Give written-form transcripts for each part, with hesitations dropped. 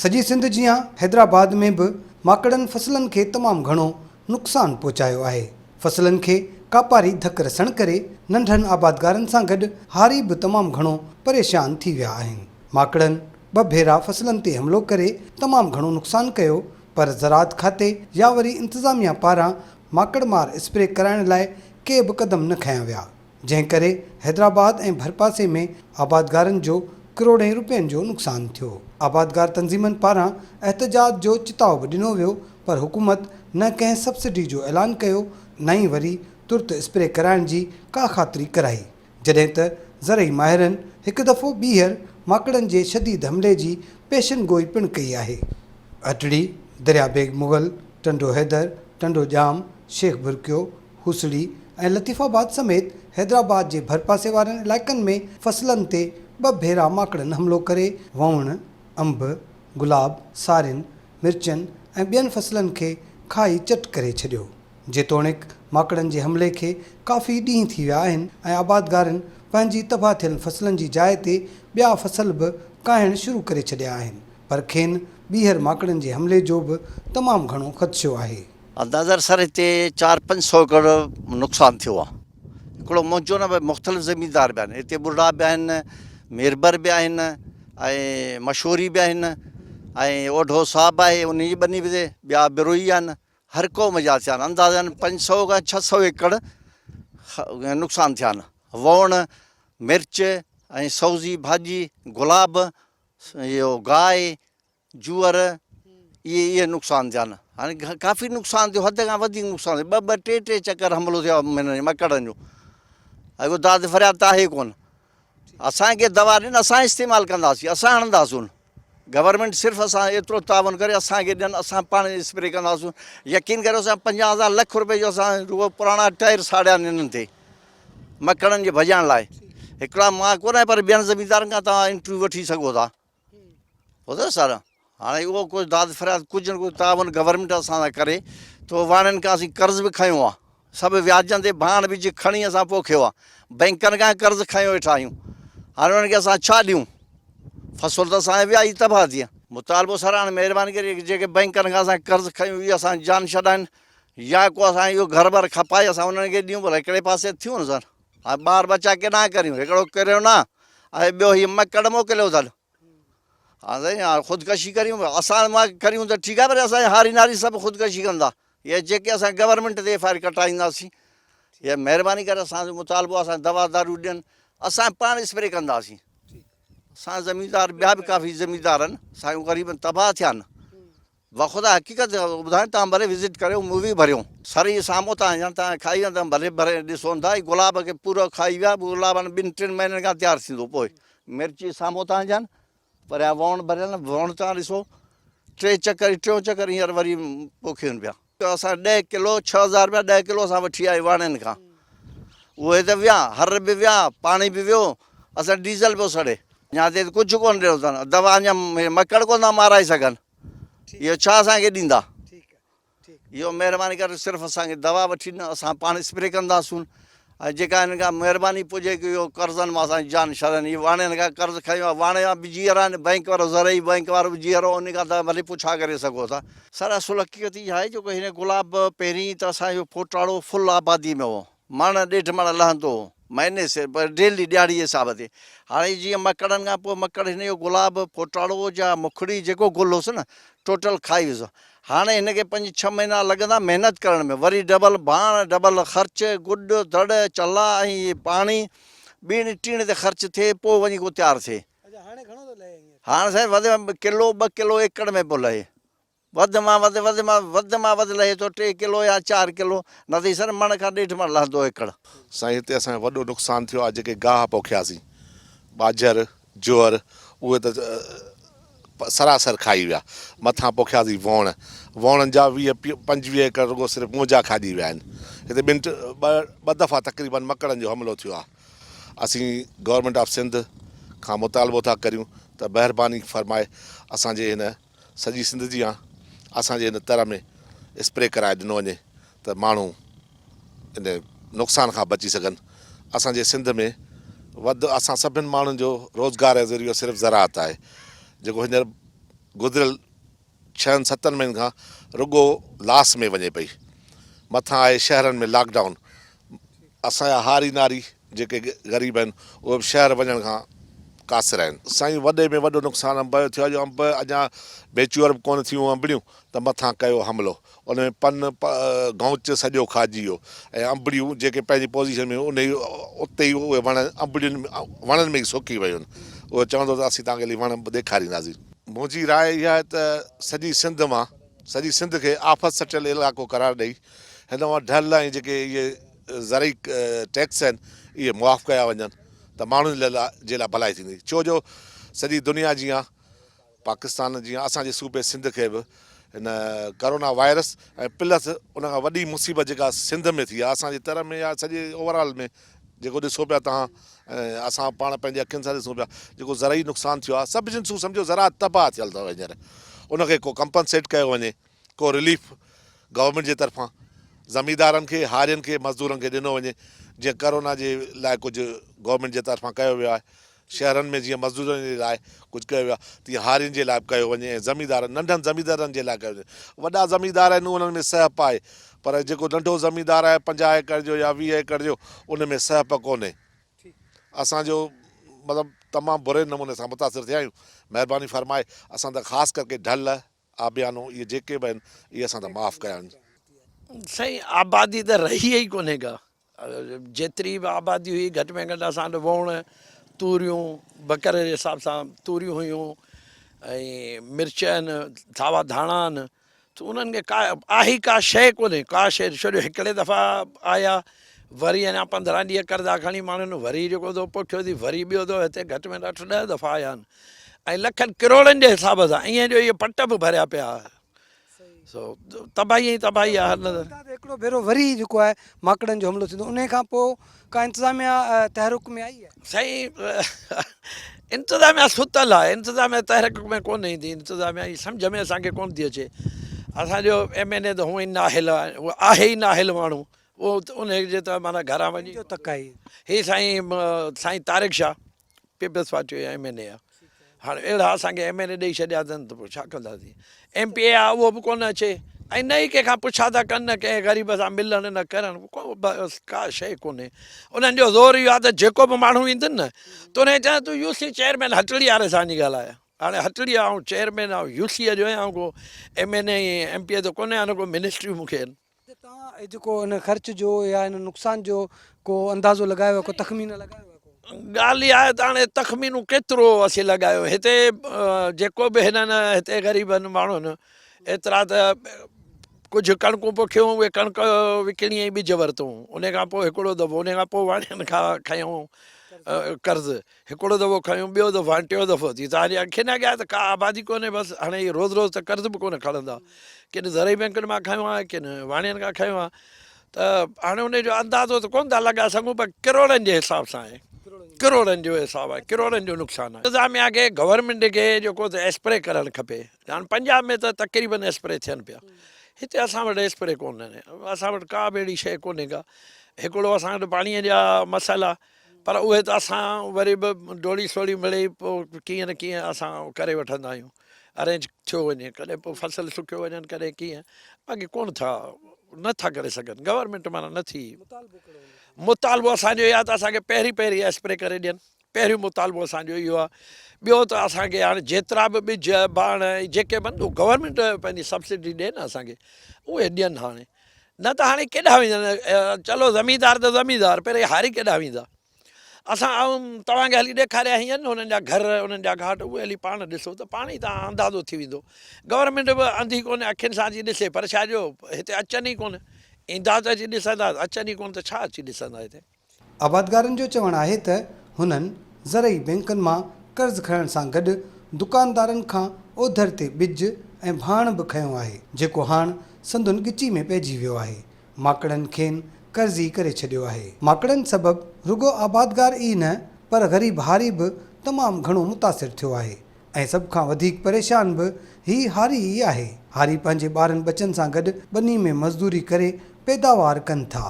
سڄي سنڌ جيان حيدرآباد ۾ به ماڪڙن فصلن کي تمام گهڻو نقصان پهچايو آهي. فصلن کي ڪاپاري ڌڪ رسڻ ڪري ننڍن آبادگارن سان گڏ هاري به تمام گهڻو پريشان ٿي ويا آهن. ماڪڙن ٻه ڀيرا فصلن تي حملو ڪري تمام گهڻو نقصان ڪيو پر زراعت کاتي يا وري انتظاميا پاران ماڪڙ مار اسپري ڪرائڻ لاء ڪي به قدم نه کنيا ويا. جنهن ڪري حيدرآباد ۽ ڀرپاسي ۾ آبادگارن جو ڪروڙين روپين جو نقصان ٿيو. آبادگار تنظيمن پاران احتجاج جو چتاء به ڏنو ويو پر حڪومت نه ڪنهن سبسڊي جو اعلان ڪيو نه ئي وري ترت اسپري ڪرائڻ جي ڪا خاطري ڪرائي جڏهن ته زرعي ماهرن هڪ دفعو ٻيهر ماڪڙن جي شديد حملي جي پيشن گوئي پڻ ڪئي آهي. اٽڙي، دريا بيگ مغل، ٽنڊو حيدر، ٽنڊو ڄام، شيخ ڀرڪيو، هوسڙي ۽ لطيف آباد سميت حيدرآباد جي ڀرپاسي وارن علائقن ۾ فصلن تي ٻه ڀيرا ماڪڙن حملو ڪري ووڻ، انب، گلاب، سارين، مرچن ۽ ٻين فصلن کي کائي چٽ ڪري ڇڏيو. جيتوڻيڪ ماڪڙن جي حملي کي ڪافي ڏينهن ٿي ويا آهن ۽ آبادگارن پنهنجي تباهه ٿيل فصلن جي جاء تي ٻيا فصل به ڪاهڻ شروع ڪري ڇڏيا آهن پر کين ٻيهر ماڪڙن جي حملي جو به تمام گهڻو خدشو آهي. اندازر سر هتي چار 500 ايڪڙ نقصان ٿيو آ هڪڙو منهنجو نه مختلف زميندار به آهن هتي ٻرڙا به آهن ميربر به آهن ۽ مشوري به آهن ۽ اوڍو صاحب آهي ان جي ٻني به ٻيا بروهي آهن هر قوم جا ٿيا آهن اندازن 500 کان 600 ايڪڙ نقصان ٿيا آهن ووڻ مرچ ۽ سوزي ڀاڄي گلاب اهو گاهه جوئر اهي اهي نقصان ٿيا نه هاڻي ڪافي نقصان ٿيو حد کان وڌيڪ نقصان ٿيو ٻه ٻه ٽي ٽي چڪر حملو ٿيو آهي مڪڙن جو اهو داد فرياد ته آهي ڪونه اسانکي دوا ڏين اسان استعمال ڪنداسين اسان هڻنداسون گورنمينٽ صرف اسان ايترو تعاون ڪري اسانکي ڏين اسان پاڻ اسپري ڪنداسون يقين ڪريو اسان 50 هزار لک روپئي جو اسان رڳو پراڻا ٽائر ساڙيا آهن انهن تي مڪڙن جي ڀڄائڻ لاء هڪڙا مان ڪونه پر ٻين زميندارن کان توهان انٽرويو وٺي سگهو ٿا ٻڌو سر هاڻي اهو ڪجهه داد فرياد ڪجهه نه ڪجهه تعاون گورنمينٽ اسان سان ڪري ٿو واڻين کان اسين قرض به کنيو آ سڀ وياجن تي ڀاڻ ٻج کڻي اسان پوکيو آ بئنڪن کان قرض کنيو ويٺا آهيون هاڻي انهن کي اسان ڇا ڏيون فصل ته اسان ويا ئي تباهه ٿي مطالبو سر هاڻي مهرباني ڪري جيڪي بئنڪن کان اسان قرض کنيو اهي اسان جان ڇڏائن يا ڪو اسان اهو گهر بر کپائي اسان انهن کي ڏيون ڀلا هڪڙي پاسي ٿيون نه سر هاڻي ٻار ٻچا ڪيڏانهن ڪريون هڪڙو ڪريو نه ۽ ٻيو هي مڪڙ موڪليو اٿن ها سائين هاڻي خودڪشي ڪريون اسان مان ڪريون ته ٺيڪ آهي پر اسان هاري ناري سڀ خودڪشي ڪندا اهي جيڪي اسان گورنمينٽ تي ايف I R ڪٽائينداسين اها مهرباني ڪري اسان جو مطالبو اسان دوا دارو ڏين اسان پاڻ اسپري ڪنداسين اسان زميندار ٻيا به ڪافي زميندار آهن سائين غريب تباهه ٿيا آهن بخدا حقيقت ٻڌايان توهان ڀلي وزٽ ڪريو مووي ڀريو سر هي سامهون توهان جا توهان کائي ويا توهان ڀلي ڀري ڏسو ٿا هي گلاب کي پورو کائي ويا گلاب هاڻي ٻن ٽن مهينن کان تيار ٿيندو پوء مرچي سامهون توهان جا پريان ووڻ ڀريل ووڻ توهان ڏسو ٽي چڪر ٽيون چڪر هينئر وري پوکيون پيا اسان ڏهه ڪلو 6000 روپيا ڏهه ڪلو اسان وٺي آيا واڻين کان اهي ته ويا هر به ويا پاڻي به ويو اسان ڊيزل پيو سڙي اڃا تي ڪجهه ڪونه ڏنو اٿن دوا اڃا مڪڙ ڪونه ٿا مارائي سگهن اهو ڇا اسان کي ڏيندا؟ اهو مهرباني ڪري صرف اسان کي دوا وٺي ڏين اسان پاڻ اسپري ڪنداسون ۽ جيڪا هنن کان مهرباني پڄي ڪي اهو قرضن مان اسان جي جان ڇڏن هي واڻين کان قرض کنيو آهي واڻيا به جيئرا آهن بئنڪ وارو زرعي بئنڪ وارو به جيئرو ان کان ته ڀلي پڇا ڪري سگهو ٿا. سر اصل حقيقت اها آهي جيڪو هن گلاب پهرين ته اسان جو ڦوٽاڙو فل آبادي ۾ هو مڻ ڏيڍ مڻ لهندو هو مهيني سر پر ڊيلي ڏهاڙي جي حساب تي. هاڻي جيئن مڪڙن کان پوء مڪڙ هن جو گلاب، ڦوٽاڙو جا مکڙي جيڪو گل هوس نه ٽوٽل کائي ويس. هاڻي هن کي پنج ڇهه مهينا لڳندا محنت ڪرڻ ۾ وري ڊبل ڀاڻ، ڊبل خرچ، گڏ، دڙ، چلا ۽ هي پاڻي ٻيڻي ٽيڻي تي خرچ ٿئي پوء وڃي ڪو تيار ٿئي. هاڻي سائين وڌ ۾ ڪلو ٻه ڪلو ايڪڙ ۾ پيو لهي. وڌ مان وڌ وڌ مان وڌ مان وڌ لهي ٿو ٽي ڪلو يا چار ڪلو نه ته هي سر مڻ کان ڏيڍ مڻ لهندو ايڪڙ. سائين هتي اسان جو وڏو نقصان ٿيو آهي جيڪي گاهه پوکياسين ٻاجهر جوئر اهي ته سراسر کائي ويا مٿان پوکياسين ووڻ ووڻن جا 20 25 ايڪڙ رڳو صرف منهنجا کاڄي ويا آهن هتي ٻن ٻه دفعا تقريبن مڪڙن جو حملو ٿيو آهي اسين گورنمينٽ آف سنڌ کان مطالبو ٿا ڪريون ته مهرباني فرمائي اسان جي هن سڄي سنڌ جيان اسان جي هن تر ۾ اسپري ڪرائي ڏنو وڃي ته ماڻهو ان نقصان کان بچي سگهن. اسان جي سنڌ ۾ وڌ اسان سڀن ماڻهن جو روزگار جو ذريعو صرف زراعت آهي جيڪو هينئر گذريل ڇهن ستن مهينن کان رڳو لاس ۾ وڃي پئي. مٿان آهي شهرن ۾ لاڪ ڊائون. اسان جا هاري ناري جيڪي غريب آهن اهي به شهر وڃڻ کان قاصر آهن. سائين وڏي ۾ وڏو نقصان انب جو ٿيو آهي جو انب اڃا ميچوئر به ڪونه ٿيون انبڙيون ته مٿان ڪيو حملو ان ۾ پن گئونچ سڄو کاڄي ويو ۽ انبڙيون جيڪي پنهنجي پوزيشن ۾ هيون انهي اتي ئي اهي وڻ انبڙين وڻن ۾ ئي سوڪي ويون اهو چوندو ته اسين توهان کي هلي وڻ به ڏيکارينداسين. منهنجي راء اها آهي ته سڄي سنڌ مان سڄي سنڌ کي آفت سٽيل علائقو قرار ڏئي هن مان ڍل ۽ جيڪي اهي زرعي ٽيڪس آهن اهي معاف ڪيا وڃن ته ماڻهن جي لاء ڀلائي ٿيندي ڇو جو سڄي دنيا جيان پاڪستان جيان اسان جي صوبي سنڌ کي به هن ڪرونا وائرس ۽ پلس ان کان وڏي مصيبت جيڪا سنڌ ۾ ٿي آهي اسان جي تر ۾ يا سڄي اوور آل ۾ جيڪو ڏسو پيا توهان ۽ اسان پاڻ پنهنجي اکين سان ڏسون پيا جيڪو زرعي نقصان ٿيو آهي سڀ جنسون سمجهو زراعت تباهه ٿيل اٿو هينئر ان کي ڪو ڪمپنسيٽ ڪيو وڃي ڪو رليف گورنمينٽ جي طرفان زميندارن کي هارين کي مزدورن کي ڏنو وڃي جيئن ڪرونا جي لاء ڪجهه گورنمينٽ جي طرفان ڪيو ويو آهي شهرن ۾ جيئن مزدورن جي لاء ڪجهه ڪيو ويو آهي تيئن هارين جي لاء به ڪيو وڃي ۽ زميندارن ننڍن زميندارن جي لاء ڪيو وڃي. وڏا زميندار آهن انهن ۾ سهپ آهي پر جيڪو ننڍو زميندار آهي 50 ايڪڙ جو يا 20 ايڪڙ جو ان ۾ سهپ ڪونهي. اسان جو مطلب تمام بري نموني سان متاثر ٿيا آهيون. مهرباني فرمائي اسان ته خاص ڪرڪي ڍل، آبيانو اهي جيڪي به آهن اهي اسان ته معاف ڪيا وڃن. سائين آبادي ته رهي ئي ڪونهي ڪا. جيتري به آبادي هئي گهٽ ۾ گهٽ اسان وٽ ووڻ، توريون، بڪر جي حساب سان توريون هيون ۽ مرچ آهن، ساوا ڌاڻا آهن ته انهن کي ڪا آهي ڪا شيء ڪونهي ڪا شيء ڇو جو هڪڙي دفعا آيا وري اڃا 15 ڏينهن قرضا کڻي ماڻهن وري جيڪو دفعو پوکيو ٿي وري ٻيو دفعو هتي گهٽ ۾ گهٽ اٺ ڏهه دفعا آيا آهن ۽ لکن ڪروڙن جي حساب سان ائين جو اهي پٽ به ڀريا پيا سو تباهي ۽ تباهي آهي هر نظر. ته هڪڙو ڀيرو وري جيڪو آهي ماڪڙن جو حملو ٿيندو انهي کان پوء ڪا انتظاميا تحرڪ ۾ آئي آهي؟ سائين انتظاميا ستل آهي انتظاميا تحرڪ ۾ ڪونه ايندي انتظاميا جي سمجهه ۾ اسان کي ڪونه ٿي اچي اسان جو ايم اين اي ته هونئن ئي نااهل آهي اهو آهي ئي نااهل ماڻهو اهو انهي جي ته معنيٰ گهران وڃي ڪنهن جو تڪ آهي؟ هي سائين سائين طارق شاهه پيپلز پارٽي جو ايم اين اي آ هاڻي اهڙا اسان کي ايم اين اي ڏئي ڇڏيا اٿن ته پوء ڇا ڪنداسين ايم پي اي آ اهو به ڪونه اچي ۽ نه ئي ڪنهن کان پڇا ٿا ڪن نه ڪنهن غريب سان ملڻ نه ڪرڻ بس ڪا شيء ڪونهي انهن جو زور اهو آ ته جيڪو به ماڻهو ايندن نه ته انهن کي چون تون يو سي چيئرمين هٽڙي واري سان وڃي ڳالهاء هاڻي هٽڙي آئون چيئرمين آئون يو سي جو آهيان آئون ڪو ايم اين اي ايم پي اي ته ڪونه آهيان نه ڪو منسٽريون مون کي آهن. ته توهان جيڪو ان خرچ جو يا ان نقصان جو ڪو اندازو لڳايو آهي ڪو تخمينو لڳايو آهي ڪو؟ ڳالهه اها آهي ته هاڻي تخمينو ڪيترو اسين لڳايو هتي جيڪو به هنن هتي غريبن ماڻهن ايترا ته ڪجهه ڪڻڪون پوکيون اهي ڪڻڪ وڪڻي ۽ ٻج ورتو ان کان پوء هڪڙو دفعو ان کان پوء واڻين کان کنيو قرض هڪڙو دفعو کنيو ٻيو دفعو هاڻي ٽيون دفعو ٿي توهان جي اکين اڳيان ته ڪا آبادي ڪونهي بس هاڻي هي روز روز ته قرض به ڪونه کڻندا ڪن زرعي بينڪن مان کنيو آهي ڪن واڻين کان کنيو آهي ته هاڻي ان جو اندازو ته ڪونه ٿا لڳائي سگهون پر ڪروڙن جي حساب سان آهي ڪروڙن جو حساب آهي ڪروڙن جو نقصان آهي انتظاميا کي گورنمينٽ کي جيڪو ته اسپري ڪرڻ کپي هاڻي پنجاب ۾ ته تقريبن اسپري ٿين پيا هتي اسان وٽ اسپري ڪونهن اسان وٽ ڪا به اهڙي شيء ڪونهي ڪا هڪڙو اسان وٽ پاڻيء جا مسئلا پر اهي ته اسان وري به ڊوڙي سوڙي مڙئي پوء ڪيئن نه ڪيئن اسان ڪري وٺندا آهيون ارينج ٿيو وڃي ڪڏهن پوء فصل سڪيو وڃن ڪڏهن ڪيئن باقي ڪونه ٿا نه ٿا ڪري سگهن گورنمينٽ معنيٰ نه ٿي مطالبو اسان جو اهو آهي ته اسان کي پهرين پهرين اسپري ڪري ڏين پهريون مطالبو اسان جو اهو آهي ٻيو ته اسان کي هاڻي جيترا به ٻج ڀاڻ جيڪي به آهن گورنمينٽ پنهنجي سبسڊي ڏي نه اسان کي اهي ڏين هاڻي نه ته هاڻي ڪيڏانهن ويندا؟ چلو زميندار ته زميندار پر هي هاري ڪيڏانهن ويندا؟ اسان آئون توهان کي هلي ڏيکاريا هيئن نه انهن جا گهر انهن جا گهاٽ اهي هلي پاڻ ڏسو ته پاڻ ئي توهان اندازو ٿي ويندو. گورنمينٽ به انڌي ڪونهي اکين سان اچي ڏسي پر ڇا جو هتي اچن ئي ڪونه ايندا ته اچي ڏسندا اچن ئي ڪونه ته ڇا اچي ڏسندا هتي. آبادگارن جو چوڻ آهي ته هنن زرعي بئنڪن مان قرض کڻڻ سان گڏ دڪاندارن کان اوڌر تي ٻج ۽ ڀاڻ به کنيو آهي، جيڪو هاڻ سندن ڳچي ۾ پئجي ويو آهي، ماڪڙن کين قرضي ڪري ڇڏيو آهي. ماڪڙن سبب رڳو آبادگار ئي نه پر غريب هاري به تمام گهڻو متاثر ٿيو آهي ۽ سڀ کان وڌيڪ پريشان به هي هاري ئي آهي. هاري پنهنجي ٻارن ٻچن سان گڏ ٻني ۾ مزدوري ڪري پيداوار ڪن ٿا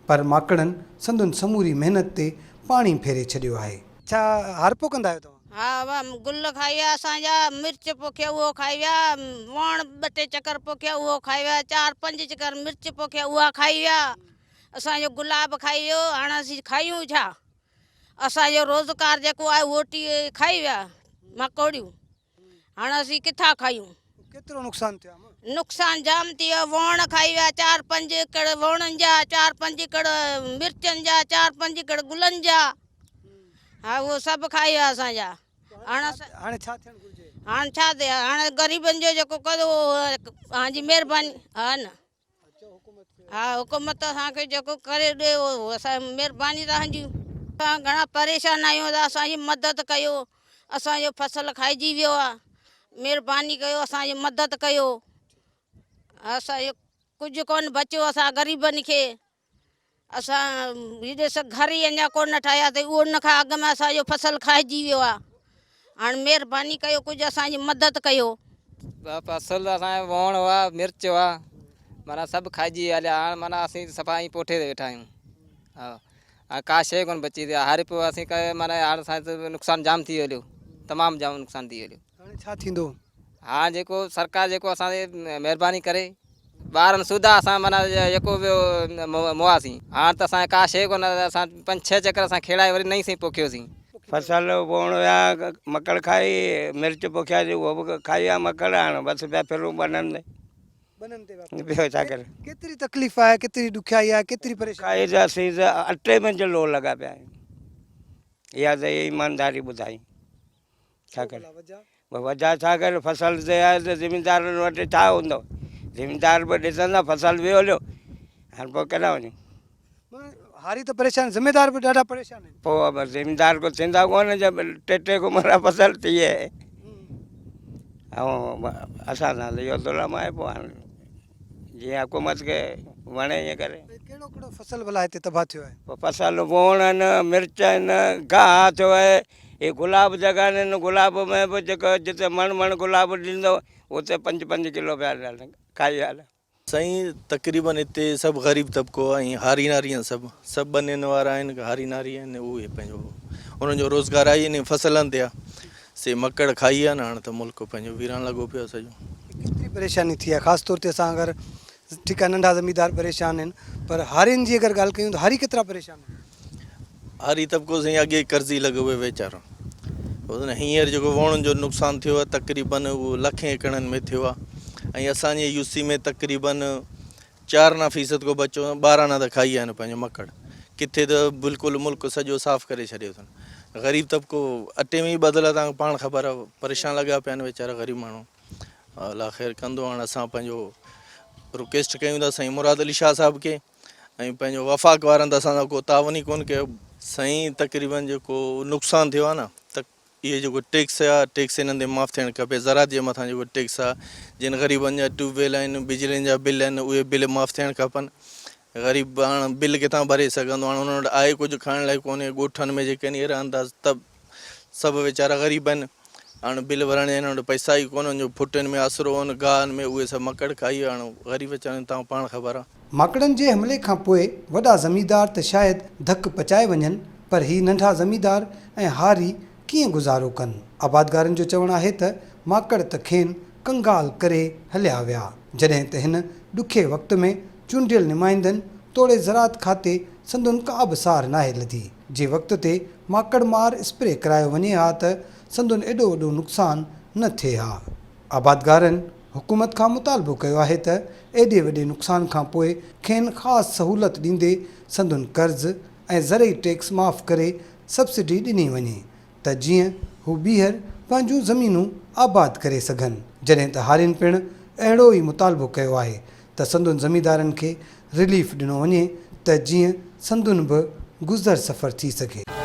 پر ماڪڙن سندن سموري محنت تي پاڻي ڦيري ڇڏيو آهي. ڇا هارپو ڪندا آهيو توهان؟ ها گل کائي ويا اسان جا، مرچ پوکيا اهو کائي ويا، ووڻ ٻه ٽي چڪر پوکيا اهو کائي ويا، چار پنج چڪر مرچ پوکيا اها کائي ويا، اسان جو گلاب کائي ويو، هاڻ اسين کايون ڇا؟ اسان جو روزگار جيڪو آهي اهو ٽي کائي ويا ماڪوڙيون، هاڻ اسين ڪٿان کايون؟ ڪيترو نقصان ٿيو آهي؟ نقصان جام ٿي ويو، ووڻ کائي ويا چار پنج ايڪڙ ووڻن جا، چار پنج ايڪڙ مرچن جا، چار پنج ايڪڙ گلن جا. ها اهو سڀ کائي ويا اسان جا. هاڻ هاڻي ڇا ٿيڻ گهرجي؟ هاڻ ڇا ٿئي هاڻ غريبن جو جيڪو ڪندو اوهان جي مهرباني ها نه ها حڪومت اسان کي جيڪو ڪري ڏي اهو اسان مهرباني توهان جي. اسان گهڻا پريشان آهيون ته اسان جي مدد ڪيو اسان جو فصل کائجي ويو آهي مهرباني ڪيو اسان جي مدد ڪيو اسان جو ڪجهه ڪونه بچيو اسان غريبن کي. اسان هي ڏس گهر ئي اڃا ڪونه ٺاهياسين اهو ان کان اڳ ۾ اسان جو فصل کائجي ويو آهي هاڻ مهرباني ڪيو ڪجهه اسان جي مدد ڪيو. فصل اسان جا ووڻ هئا مرچ هئا معنيٰ سڀ کائجي ويا هليا هاڻ معنيٰ اسين صفا ائين پوٺي تي ويٺا آهيون ها هاڻ ڪا شيء ڪونه بچي ٿي هاري پيو اسين معنيٰ هاڻ اسان جو نقصان جام ٿي ويو هليو تمام جام نقصان ٿي ويو هليو. هاڻي ڇا ٿيندو؟ هاڻ جيڪو سرڪار جيڪو اسان تي مهرباني ڪري ٻارن سوڌا اسان معنيٰ يڪو ويو مئاسين هاڻ ته اسان کي ڪا شيء ڪونه اسان پنج ڇهه چڪر اسان کيڙائي وري نئين سين پوکيوسين. فصل ووڻ ويا مڪڙ کائي مرچ پوکياسين اهو به کائي ويا مڪڙ هاڻ بس پيا ڦرون ٻنن تي. ٻنن تي پيا ٻيو ڇا ڪريون. ڪيتري تڪليف آهي ڪيتري ڏکيائي آهي ڪيتري پريشاني. کائي ته اسين ته اٽي ۾ لوهه لڳا پيا آهيون اها ته ايمانداري ٻڌايون. ڇا ڪري وجهه ڇا ڪري فصل تي آهي ته زميندارن وٽ ڇا هوندو زميندار به ڏسندا فصل ويو هليو هاڻي پوء ڪيڏانهن وڃون هاري ته پريشان زميندار به ڏاڍا پريشان آهن پوء زميندار ڪو ٿيندا ڪونه جب ٽي ٽي گمرا فصل ٿئي ۽ اسان سان ته اهو ظلم آهي پوء هاڻي جيئن حڪومت کي وڻي ائين ڪري. ڪهڙو ڪهڙو فصل ڀلا هتي تباهه ٿيو آهي؟ فصل ووڻ آهن، مرچ آهن، گاهه ٿيو آهي، هي گلاب جڳا آهن، گلاب ۾ به جيڪو جتي مڻ مڻ گلاب ڏيندو اتي پنج پنج ڪلو پيا ڏين کائي ويا. سائين تقريبن هتي سڀ غريب طبقو آهي ۽ هاري ناري آهن سڀ سڀ ٻنين وارا آهن هاري ناري آهن اهي پنهنجو انهن جو روزگار آهي انهي فصلن تي آهي سي مڪڙ کائي ويا نه هاڻ ته ملڪ پنهنجو ويران لڳو پيو آهي سڄو. ڪيتري پريشاني ٿي آهي خاص طور تي اسان اگر ٺيڪ آهي ننڍا زميندار پريشان آهن پر هارين جي اگر ڳالهه ڪيون ته هاري ڪيترا پريشان آهن. هاري طبقو سائين اڳي قرضي لڳو پيو ويچارو هينئر جيڪو ووڻن جو نقصان ٿيو آهي تقريبن اهو لکين ايڪڙن ۾ ٿيو آهي ۽ اسان جي يو سي ۾ تقريبن چار آنا فيصد ڪو بچو ٻارهن آنا ته کائي ويا آهن پنهنجو مڪڙ ڪٿي ته بلڪل ملڪ سڄو صاف ڪري ڇڏيو اٿن غريب طبقو اٽي ۾ ئي ٻڌل آهي تهان کي پاڻ خبر آهي پريشان لڳا پيا آهن ويچارا غريب ماڻهو الله خير ڪندو هاڻ اسان پنهنجو رڪويسٽ ڪيون ٿا سائين مراد علي شاهه صاحب کي ۽ پنهنجو وفاق وارن ته اسان سان ڪو تعاون ئي ڪون ڪيو سائين تقريبن جيڪو نقصان ٿيو آهي نه ته اهي جيڪو ٽيڪس آ ٽيڪس انهن تي معاف ٿيڻ کپي زراعت جي مٿان جيڪو ٽيڪس آ جن غريبن جا ٽيوب ويل آهن بجلين جا بل آهن اهي بل معاف ٿيڻ کپن غريب هاڻ بل ڪٿان ڀري سگهندو هاڻ انهن وٽ آهي ڪجهه کائڻ لاء ڪونهي ڳوٺن ۾ جيڪي آهن اهي رهن ٿا ته سڀ ويچارا غريب آهن هاڻ بل ڀرڻ جا انهن وٽ پئسا ئي ڪونهن جو ڦٽين ۾ آسرو آهن گاهن ۾ اهي سڀ مڪڙ کائي ويا هاڻ غريب ويچارن تان پاڻ خبر آ. ماڪڙن جي حملي کان پوء وڏا زميندار ته شايد ڌڪ پچائي وڃن پر هي ننڍا زميندار ۽ هاري ڪيئن گذارو ڪن؟ آبادگارن جو چوڻ آهي ته ماڪڙ ته کين ڪنگال ڪري هليا ويا، جڏهن ته هن ڏکي وقت ۾ چونڊيل نمائندن توڙي زراعت کاتي سندن ڪا به سار ناهي لڌي، جي وقت تي ماڪڙ مار اسپري ڪرايو وڃي ها ته سندن ايڏو وڏو نقصان نه ٿئي ها. آبادگارن حڪومت کان مطالبو ڪيو آهي ته ايڏي وڏي نقصان کان پوء کين خاص سهولت ڏيندي سندن قرض ۽ زرعي ٽيڪس معاف ڪري سبسڊي ڏني وڃي ته جيئن هو ٻيهر پنهنجون زمينون آباد ڪري سگهن جڏهن ته هارين پڻ اهڙو ئي مطالبو ڪيو آهي ته سندن زميندارن کي رليف ڏنو وڃي ته جيئن سندن به گذر سفر ٿي سگهي.